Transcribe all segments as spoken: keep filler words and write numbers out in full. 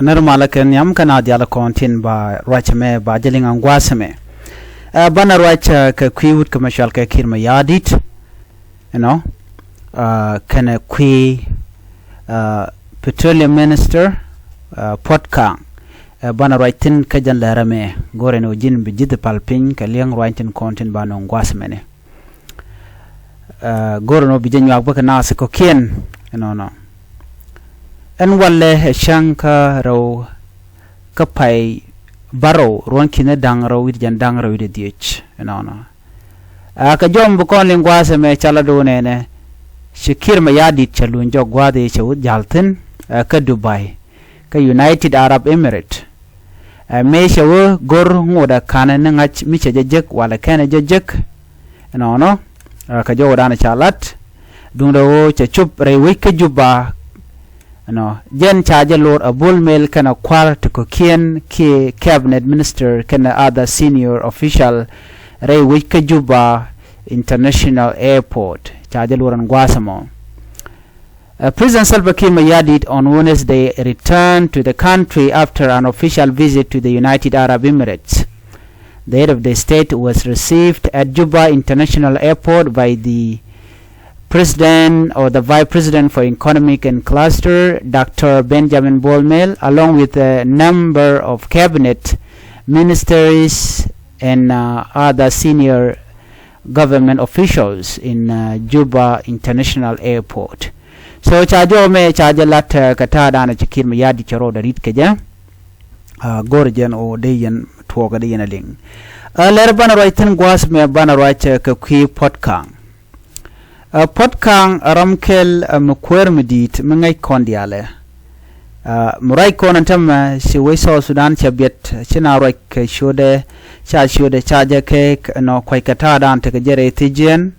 Nɛr malä kɛ nhiam kä na dial kɔn tin ba ruac mɛ ba jɛ liŋ an gua̱a̱th mɛ. Ɛ banɛ ruac kɛ kui̱ wut kɛ mɛ cual kɛ Kiir Mayardit. Ɛnɔ kɛnɛ kui̱ Petroleum Minister Puot Kang. Ɛ banɛ ruac thin kä jɛn lɛrɛ mɛ go̱rɛ ni wä ji̱n bi ji̱th pal piny kɛ liɛŋ ruac tin kɔn tin ba nɔŋ gua̱a̱th mɛni. Go̱r ɛn ɣöö bi jɛ nyuak bä kɛ naath kɔ̱kiɛn. Ɛnɔnɔ ɛn walɛ ɛ cäŋ kä rɛw kä pay bärɔw ruɔ̱n ki̱n da̱ŋ rɛw wi̱cdɛ jiɛn da̱ŋ rɛw wi̱cdɛ dhiec. Ɛnɔnɔ a kɛ jɔm bi kɔn liŋ gua̱a̱th ɛmɛ ca la do̱n ɛnɛ. Ci Kiir Mayardit cɛ luny jɔk gua̱a̱th i̱ cɛ wä ja̱l thi̱n ɛ kä Dubai kä United Arab Emirates. Ɛ mëë cɛ wä go̱r ŋotdɛ ka̱nɛ ni ŋa̱c mi cɛ jɛ jek walɛ kɛnɛ jɛ jek. Ɛnɔnɔ ɛ kɛ jɔwädan ca lat duundɛ ɣöö cɛ cop rɛy wec kä Juba. Ɛnɔ jɛn ca jɛ lor ɛ Bol Mel kɛnɛ kua̱r ti kɔ̱kiɛn kiɛ cabinet minister kɛnɛ other senior official rɛy wec kä Juba International Airport. Ca jɛ lor ɛn gua̱a̱th ɛmɔ. Uh, President Salva Kiir Mayardit on Wednesday returned to the country after an official visit to the United Arab Emirates. The head of the state was received at Juba International Airport by the President or the Vice President for Economic and Cluster, Doctor Benjamin Bol Mel, along with a number of cabinet ministers and uh, other senior government officials in uh, Juba International Airport. So ca jɔw mɛ ca jɛ lat uh, kɛ ta̱a̱ danɔ ci Kiir Mayardit cɛ rɔɔdɛ ri̱t kɛ jɛ. Uh, go̱r jɛn ɔ dee yɛn tuɔɔkɛ dee yɛn a liŋ. Uh, lɛr banɛ ruac thi̱n gua̱a̱th mɛ banɛ ruac uh, kɛ kui̱ Puot Kang. Uh, Puot Kang a ram kɛl uh, mi kuäär mi di̱i̱t mi ŋäc kɔn diaalɛ. Uh, mi ruac kɔn ɛn tämɛ ci wec South Sudan cɛ biɛt ci na ruac kɛ ciötdɛ ca ciötdɛ ca jɛ kɛ nɔ kuac kɛ ta̱a̱ dan tekɛ jɛ rɛy thiec jiɛn.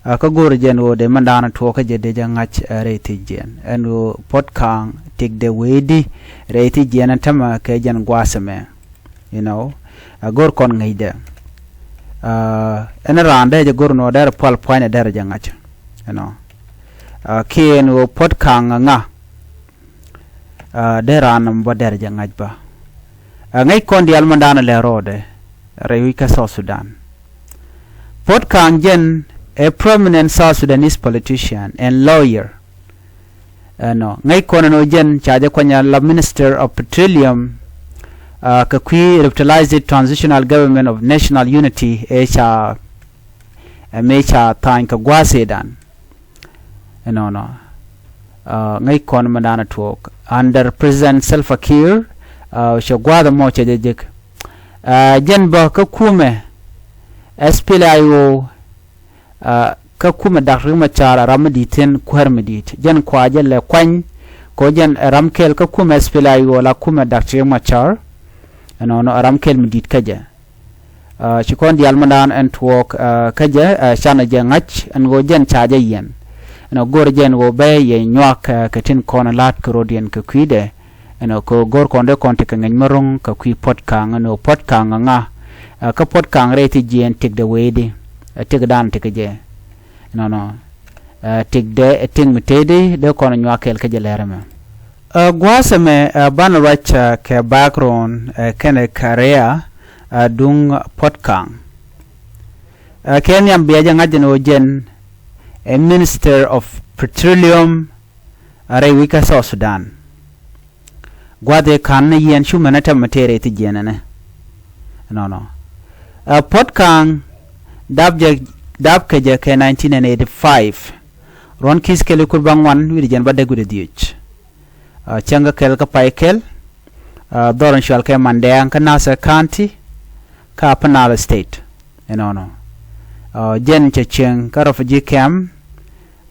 Uh, kä go̱o̱rɛ jɛn ɣöö dee mɛn daanɔ tuɔɔkä jɛ dee jɛ ŋa̱c uh, rɛy thiec jiɛn ɛn ɣöö Puot Kang tëkdɛ wee di rɛy thiec jiɛn ɛn tämɛ kɛ jɛn gua̱a̱th ɛmɛ. You know, a go̱r kɔn ŋäcdɛ. Ɛn raan dee jɛ go̱r nɔ dee rɛ pual pua̱ny dee rɛ jɛ ŋa̱c. You know, kiɛn ɣöö Puot Kang ŋa dee raan nɔm bä dee rɛ jɛ ŋa̱c bä. Ŋäc kɔn diaal mɛn daanɔ lɛ rɔɔdɛ rɛy wi̱c kä South Sudan. Puot Kang jɛn a prominent South Sudanese politician and lawyer. Ɛnɔ ŋäc kɔn ɛn ɔ jɛn ca jɛ kuany a la Minister of Petroleum uh, kɛ kui̱ Revitalized Transitional Government of National Unity ɛ ca ɛ mëë ca tha̱a̱ny kɛ gua̱a̱th ëëdan. Ɛnɔnɔ uh, ŋäc kɔn mɛ da̱a̱n a tuɔɔk under President Salva Kiir uh, cɛ gua̱a̱th ɛmɔ cɛ jɛ jek. Uh, jɛn bä kä kumɛ S P L A I O uh, kä kumɛ Dak Riek Machar a ram mi di̱i̱t thi̱n kuäär mi di̱i̱t jɛn kua jɛ lɛ kuany. Kɛ jɛn ɛ ram kɛl kä kumɛ S P L A I O la kumɛ Dak Riek Machar. Ɛnɔnɔ ɛ ram kɛl mi di̱i̱t kä jɛ. Uh, ci kɔn diaal mi daan ɛn tuɔɔk uh, kä jɛ uh, canɛ jɛ ŋa̱c ɛn ɣöö jɛn ca jɛ yiɛn. Ɛn ɣöö go̱r jɛn ɣöö bɛ yɛ nyuak uh, kɛ tin kɔn la̱t kɛ rɔ̱diɛn kɛ kui̱dɛ. Ɛn ɣöö kɛ go̱r kɔn dee kɔn tekɛ ŋäc mi ro̱ŋ kɛ kui̱ Puot Kang ɛn ɣöö Puot Kang ŋa ŋa. Kä Puot Kang rɛy ti jiɛɛn tëkdɛ wee di ɛ tëk dan tëk jɛ. Nɔnɔ ɛ tëkdɛ ɛ tëk mi tëëdi dee kɔn nyuak kɛɛl kä jɛ lɛr ɛmɛ. Ɛ gua̱a̱th ɛmɛ ɛ banɛ ruac ɛ kɛ background ɛ kɛnɛ career ɛ duŋ Puot Kang. Ɛ kɛ nhiam bia jɛ ŋa̱c jɛn ɣöö jɛn ɛ Minister of Petroleum a rɛy wi̱c kä South Sudan. Gua̱th ëë ka̱n ni yɛn cumɛ ni tɛmɛ tëë rɛy thi jiɛn ɛnɛ. Nɔnɔ ɛ Puot Kang dap jɛ dap kɛ jɛ kɛ nineteen eighty five. Ruɔ̱n ki̱th kɛl ikur ba ŋuan wi̱cdɛ jiɛn ba däk wi̱cdɛ dhiec. Cäŋ kä kɛl kä pay kɛl dhɔr in cual kɛ Mandɛɛŋ kä Nasir County kä Upper Nile State. Ɛnɔnɔ jɛn cɛ cieŋ kä refugee camp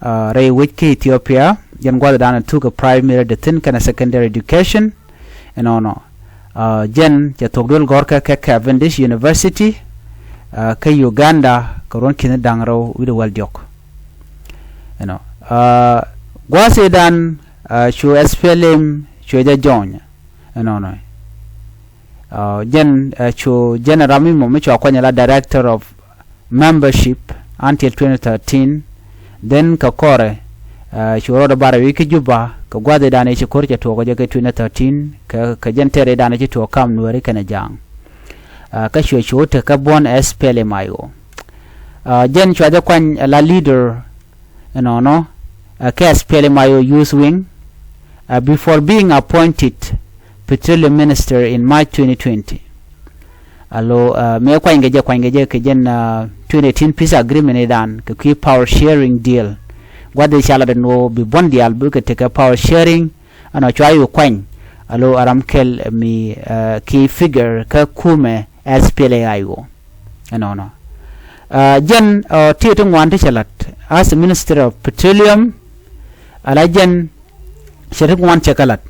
rɛy wec kä Ethiopia. Jɛn gua̱thdan thuk kɛ primary dee thi̱n kɛnɛ secondary education. Ɛnɔnɔ jɛn cɛ thok duel gɔ̱rkɛ kɛ Cavendish University kä Uganda kɛ ruɔ̱n ki̱n da̱ŋ rɛw wi̱cdɛ wäl diɔ̱k. Ɛnɔ gua̱thidan cu S P L M cuɛ jɛ join. Ɛnɔnɔ jɛn cu jɛn ram mi mɔ mi cua kuany la director of membership until twenty thirteen. Then kɛ kɔrɛ Ɛ, cu rɔɔdɛ bar rɛy wec kä Juba kɛ gua̱thidan ëë ci ko̱r cɛ tuɔɔk kɛ jɛ kɛ twenty thirteen kɛ, kɛ jɛn tɛɛr ëëdan ëë ci tuɔɔk kam Nuääri kɛnɛ Ja̱a̱ŋ. Ɛ, kä cuɛ cu tekɛ buɔ̱n S P L M I O. Ɛ, jɛn cua jɛ kuany ala leader ɛnɔnɔ, ɛ, kä S P L M I O Youth Wing, ɛ, before being appointed Petroleum Minister in March twenty twenty. Alo, ɛ, mëë kuany kɛ jɛ, kuany kɛ jɛ kɛ jɛn, ɛ, twenty eighteen peace agreement ëëdan kɛ kui̱ power sharing deal. Gua̱dhi ca lat ɛn ɣöö bi buɔ̱n diaal bikɛ tekɛ power sharing, ɛnɔ cua yɛ kuany. Alo, ɛ ram kɛl mi, ɛ, key figure kä kumɛ S P L A I O. Ɛnɔnɔ. Ɛ, jɛn, ɛ, tëë ti ŋuan ti cɛ lat as Minister of Petroleum, ala jɛn cɛ ti ŋuan cɛ kɛ lat.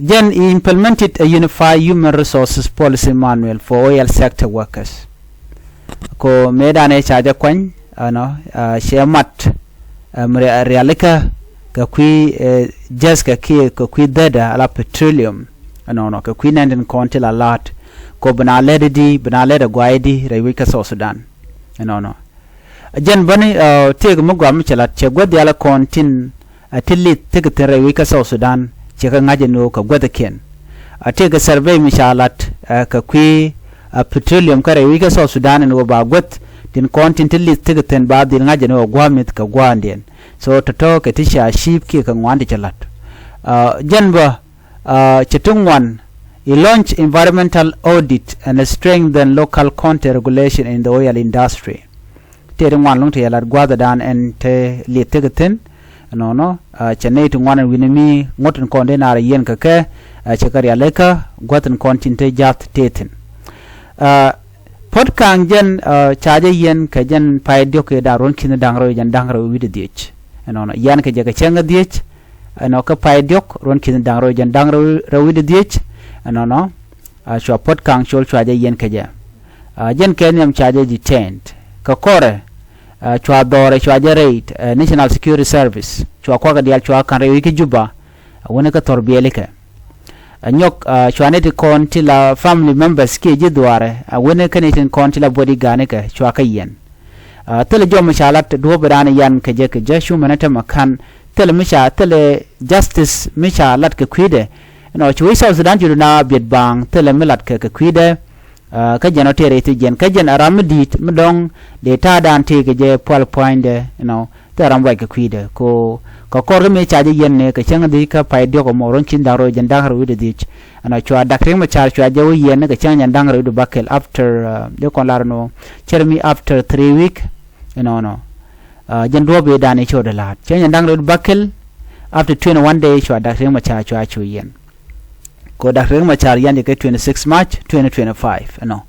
Jɛn, he implemented a unified human resources policy manual for oil sector workers. Kɛ ɣöö mëëdan ëë ca jɛ kuany, ɛnɔ, ɛ, cɛ mat, ɛ, mi ria-, rialikä kɛ kui̱, ɛ, jɛth kɛ kiɛ kɛ kui̱ dhädä ala petroleum. Ɛnɔnɔ, kɛ kui̱ nɛn tin kɔn ti la la̱a̱t. Kɛ ɣöö bi na lɛt i̱di, bi na lɛt ɛ guay i̱di rɛy wec kä South Sudan. Ɛnɔnɔ. Jɛn bäni, ɛ, tëëkɛ mi gɔaa mi cɛ lat, cɛ guäth diaal kɔn tin, ɛ, ti lith tekɛ thi̱n rɛy wec kä South Sudan, cɛ kɛ ŋa̱c ɛn ɣöö kɛ guäthikiɛn. Ɛ, tëëkɛ survey mi ca lat, ɛ, kɛ kui̱, ɛ, petroleum kä rɛy wec kä South Sudan ɛn ɣöö ba guäth tin kɔn tin ti lith tekɛ thi̱n ba dhil ŋa̱c ɛn ɣöö gua̱a̱ mi̱th kɛ gua̱a̱ndiɛn. So tɔ̱tɔ̱ kɛ ti ca achieve kiɛ kɛ ŋuan ti cɛ lat. Ɛ, jɛn bä, ɛ, cɛ ti ŋuan, he launch environmental audit and strengthen local content regulation in the oil industry. Tëë ti ŋuan lo̱ŋ ti yɛ lat gua̱a̱thdan ɛn te lieth tekɛ thi̱n. Ɛnɔnɔ, ɛ, cɛ nɛy ti ŋuan ɛn wi̱ni mi ŋuɔ̱t in kɔn dee naar yiɛn kɛ kɛ, ɛ, cɛ kɛ rialikä gua̱th in kɔn tin te ja̱th tëë thi̱n. Ɛ, Puɔ̱t Ka̱a̱ŋ jɛn, ɛ, ca jɛ yiɛn kɛ jɛn pay diɔ̱k ëëdan ruɔ̱n ki̱n da̱ŋ rɛw jɛn da̱ŋ rɛw wi̱cdɛ dhiec. Ɛnɔnɔ, yian kɛ jɛ kɛ cäŋ ɛ dhiec. Ɛnɔ kä pay diɔ̱k ruɔ̱n ki̱n da̱ŋ rɛw jɛn da̱ŋ rɛw, rɛw wi̱cdɛ dhiec. Ɛnɔnɔ, ɛ, cua Puɔ̱t Ka̱a̱ŋ col cua jɛ yiɛn kɛ jɛ. Ɛ, jɛn kɛ nhiam ca jɛ detained. Kɛ kɔrɛ, ɛ, cua dhɔrɛ cua jɛ raid, ɛ, National Security Service. Cua kuakɛ diaal cua ka̱n rɛy wec kä Juba. Ɛ, wäni kä thɔr biɛlikɛ. Ɛ, nyɔk, ɛ, cua nɛy ti kɔn ti la family members kiɛ ji̱ dhuaarɛ. Ɛ, wäni kä nɛy tin kɔn ti la bodyguard nikɛ cua kä yiɛn. Ɛ, thilɛ jɔm ca lat duɔ̱ɔ̱pidan yian kɛ jɛ kɛ jɛ cu mɛnɛ tämɛ ka̱n. Thilɛ mi ca, thilɛ justice mi ca lat kɛ kui̱dɛ. Ɛnɔ, ci wec South Sudan ci duna biɛt baaŋ, thilɛ mi lat kɛ kɛ kui̱dɛ. Ɛ, kä jɛn ɔ tëë rɛy thiec jɛn. Kä jɛn ɛ ram mi di̱i̱t mi dɔ̱ŋ dee ta̱a̱dan tëë kɛ jɛ pual pua̱nydɛ, you know, thilɛ ram ruac kɛ kui̱dɛ. Ko, kɛ kɔr kä mëë ca jɛ yiɛn ni kɛ cäŋ dhiec kä pay diɔ̱k ɛmɔ ruɔ̱n ki̱n da̱ŋ rɛw jɛn da̱ŋ rɛw wi̱cdɛ dhiec. Ɛnɔ, cua Dak Riek Machar cua jɛ wä yiɛn ni kɛ cäŋ jɛn da̱ŋ rɛw wi̱cdɛ bäkɛl after, ɛ, dee kɔn lar ɛnɔ, cär mi after three week, ɛnɔnɔ. Ɛ, jɛn duɔ̱ɔ̱pidan i̱ cot ɛ la̱a̱t. Cäŋ jɛn da̱ŋ rɛw wi̱cdɛ bäkɛl, after twenty-one days cua Dak Riek Machar cua cu yiɛn. Ko Dak Riek Machar yian jɛ kɛ twenty-six March twenty twenty-five, ɛnɔ.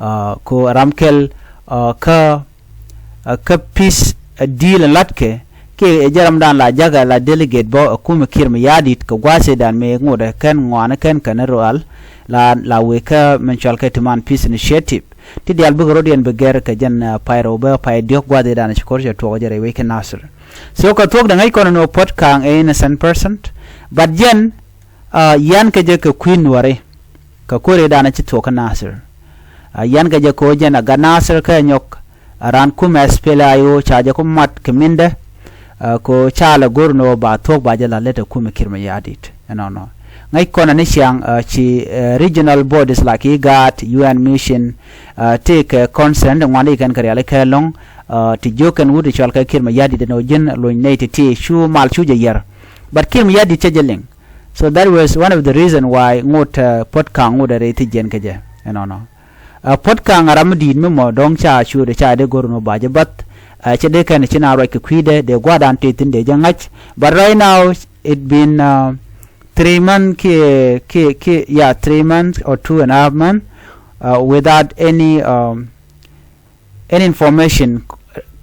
Ɛ, ko ram kɛl, ɛ, kä, ɛ, kä peace, ɛ, deal in latkɛ, kiɛ ɛ jɛ ramdan la jakä la delegate bä, ɛ, kumɛ Kiir Mayardit kɛ gua̱a̱thdan mëë ŋotdɛ kɛn ŋɔaani kɛn kɛn rual, la, la wëë kä min cɔal kɛ Timan Peace Initiative. Ti diaal bikɛ rɔ̱diɛn bi gɛr kɛ jɛn, ɛ, pay rɛw bä pay diɔ̱k gua̱a̱thdan ci ko̱r cɛ tuɔɔk jɛ rɛy wec kä Nasir. So kɛ thuɔ̱k dɛ ŋäc kɔn ni wä Puɔ̱t Ka̱a̱ŋ ɛ innocent person. But jɛn, ɛ, yian kɛ jɛ kɛ kui̱ Nuäri kɛ ko̱r ëëdan ci thuɔ̱k kä Nasir. Ɛ, yian kɛ jɛ kɛ ɣöö jɛn ɛ gat Nasir kɛ nyɔk, ɛ, raan kumɛ S P L A I O ca jɛ ku mat kɛ mindɛ. Ɛ, kɛ ɣöö ca lɛ go̱r ni wä ba thuɔ̱k ba jɛ la lät ɛ kumɛ Kiir Mayardit. Ɛnɔnɔ. Ŋäc kɔn ni ciaŋ, ɛ, ci, ɛ, regional bodies like IGAD, U N Mission, ɛ, tëëkɛ concern ti ŋuan ti kɛn kɛ riali kɛ lɔ̱ŋ, ɛ, ti jiök kɛn wut ti cɔal kɛ Kiir Mayardit ɛn ɣöö ji̱n luny nɛy ti ti cu mal cu jɛ yɛr. But Kiir Mayardit cä jɛ liŋ. So that was one of the reason why ŋot, ɛ, Puɔ̱t Ka̱a̱ŋ ŋot ɛ rɛy thiec jɛn kɛ jɛ. Ɛnɔnɔ. Ɛ, Puɔ̱t Ka̱a̱ŋ ɛ ram mi di̱i̱t mi mɔ dɔ̱ŋ ca ciötdɛ ca dee go̱r ni wä ba jɛ bath. Ɛ, cɛ dee kɛn ci na ruac kɛ kui̱dɛ dee gua̱a̱dan tëë thi̱n dee jɛ ŋa̱c. But right now it been, ɛ, three month kiɛ, kiɛ, kiɛ, yeah, three months or two and a half month, ɛ, without any, um, any information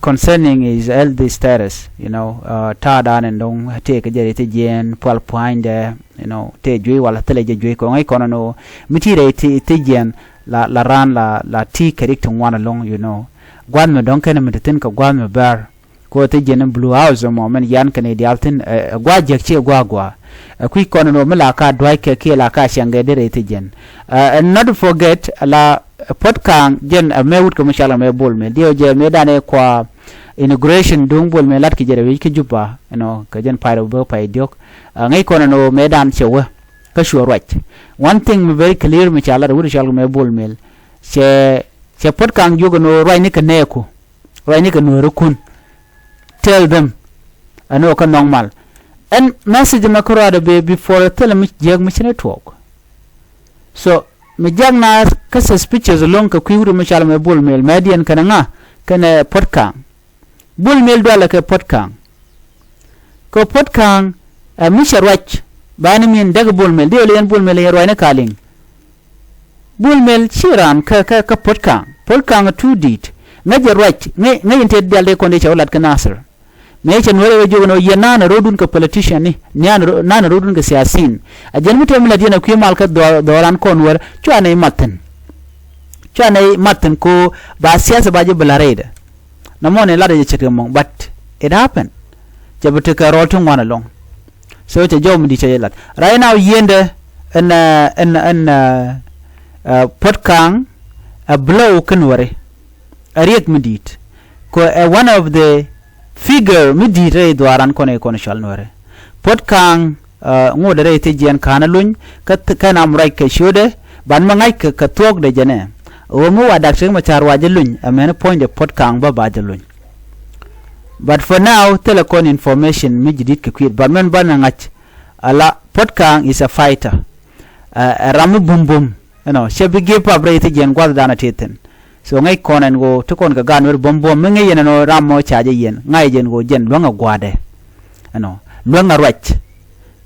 concerning his health status, you know, ɛ, ta̱a̱dan ɛn dɔ̱ŋ tëë kɛ jɛ rɛy thiec jɛn, pual pua̱nydɛ, you know, tëë juey wala thilɛ jɛ juey kɛ ŋäc kɔn ni wä mi ti rɛy thiec jɛn la, la raan la, la ti kɛ rik ti ŋuan ɛlɔ̱ŋ, you know. Gua̱a̱th mi dɔ̱ŋ kɛn mi te thi̱n kɛ gua̱a̱th mi bär. Kɛ ɣöö thiec jɛn Blue House ɛmɔ min yian kɛn i̱ diaal thi̱n, ɛ, ɛ gua̱a̱th jiäk ciɛ gua̱a̱th gua̱a̱. Ɛ kui̱ kɔn ni wä mi la ka dua̱ckɛ kiɛ la ka ciaŋ gɛ derɛ thiec jɛn. Ɛ, and not to forget la Puɔ̱t Ka̱a̱ŋ jɛn, ɛ, mëë wut kɛ mi cɔal kɛ mëë Bol Mel. Diɛw jɛ mëëdan ɛ kua, inauguration duŋ Bol Mel lat kɛ jɛ rɛw i̱ kä Juba, you know, kɛ jɛn pay rɛw bä pay diɔ̱k. Ŋäc kɔn ɛn ɣöö mëëdan cɛ wä kä cuɛ ruac. One thing mi very clear mi ca lat ɛ wut cɔal kɛ mɛ Bol Mel, cɛ cɛ Puɔt Kaŋ jiök ɛn ɣöö ruacni kɛ nɛɛku, ruacni kɛ nuääri kun. Tell them ɛn ɣöö kä nhɔk mal. Ɛn message mɛ kä ruaadɛ bee before thilɛ mi jiäk mi ci ni tuɔɔk. So mi jak naath kä suspicious ɛlɔ̱ŋ kɛ kui̱ wut mi cɔal mɛ Bol Mel, mɛdiɛn kɛnɛ ŋa? Kɛnɛ Puɔt Kaŋ. Bol Mel dualɛ kɛ Puɔt Kaŋ. Kɛ Puɔt Kaŋ ɛ mi cɛ ruac, ba ni min däk Bol Mel, dee wä lɛ yɛn Bol Mel yɛn ruacni kaliŋ. Bol Mel ci raan kä kä kä Puɔt Kaŋ. Puɔt Kaŋ ɛ tuut di̱i̱t. Ŋäc jɛ ruac, ŋäc ŋäc in tëë dial dee kɔn dee cɛ wä lat kä Nasir. Mëë cɛ nuäri wä jiök ɛn ɣöö yɛn na̱a̱n ɛ ro̱dun kɛ politician ni, na̱a̱n ɛ ro̱dun kɛ siasin. Ɛ jɛn mi tëë mi lät yɛn ɛ kui̱ mal kä dhɔran kɔn wär, cua nɛy mat thi̱n. Cua nɛy mat thi̱n ko ba siasa ba ji̱ bi la̱t rɛydɛ. Nɔmɔ ni lat ɛ jɛ ce̱tkɛ mɔŋ, but it happen. Cɛ bi tekɛ rɔɔl ti ŋuan ɛlɔ̱ŋ. So cɛ jɔw mi di̱t cɛ jɛ lat. Right now yiendɛ ɛn ɛn ɛn Puɔt Kaŋ ɛ blow kä nuäri. Ɛ riɛk mi di̱i̱t. Kɛ ɛ one of the figure mi di̱i̱t rɛy dhuaaran kɔn ɛ kɔn cɔal nuäri. Puɔt Kaŋ ŋotdɛ rɛy thiec jiɛn ka̱n ɛ luny kä kä nam ruac kɛ ciötdɛ, ban mi ŋa̱ckɛ kɛ thuɔ̱kdɛ jɛnɛ. Ɣöö mi wa dak cek mɛ ca̱r wa jɛ luny, ɛ mɛn puɔ̱nydɛ Puɔt Kaŋ bä ba jɛ luny. But for now thilɛ kɔn information mi ji̱ di̱t kɛ kui̱t, but mɛn banɛ ŋa̱c ala Puɔt Kaŋ is a fighter. Ɛ ram mi bum bum, you know, cɛ bi give up rɛy thiec jiɛn gua̱thdan a tëë thi̱n. So ŋäc kɔn ɛn ɣöö ti kɔn kɛ gaat nuɛr buɔ̱m buɔ̱m mi ŋäc yɛn ɛn ɣöö ram mɔ ca jɛ yiɛn, ŋa̱c jɛn ɣöö jɛn luäŋ ɛ gua̱a̱dɛ. Ɛnɔ luäŋ ɛ ruac.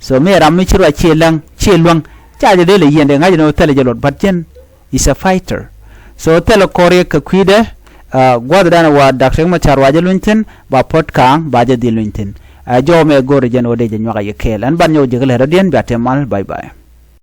So mi ɛ ram mi ci ruac ciɛ läŋ ciɛ luäŋ, ca jɛ dee lɛ yiɛn dee ŋa̱c ɛn ɣöö thilɛ jɛ luɔt, but jɛn is a fighter. So thilɛ kɔn riɛk kɛ kui̱dɛ. Gua̱thdan ɛ wa dak cek mɛ ca̱r wa jɛ luny thi̱n, ba Puɔt Kaŋ ba jɛ dhil luny thi̱n. Ɛ jɔw mɛ go̱r jɛn ɣöö dee jɛ nyuak a yɛ kɛɛl. Ɛn ban nyɔk ji̱ kɛ lɛ rɔ̱diɛn bia te mal, bye bye.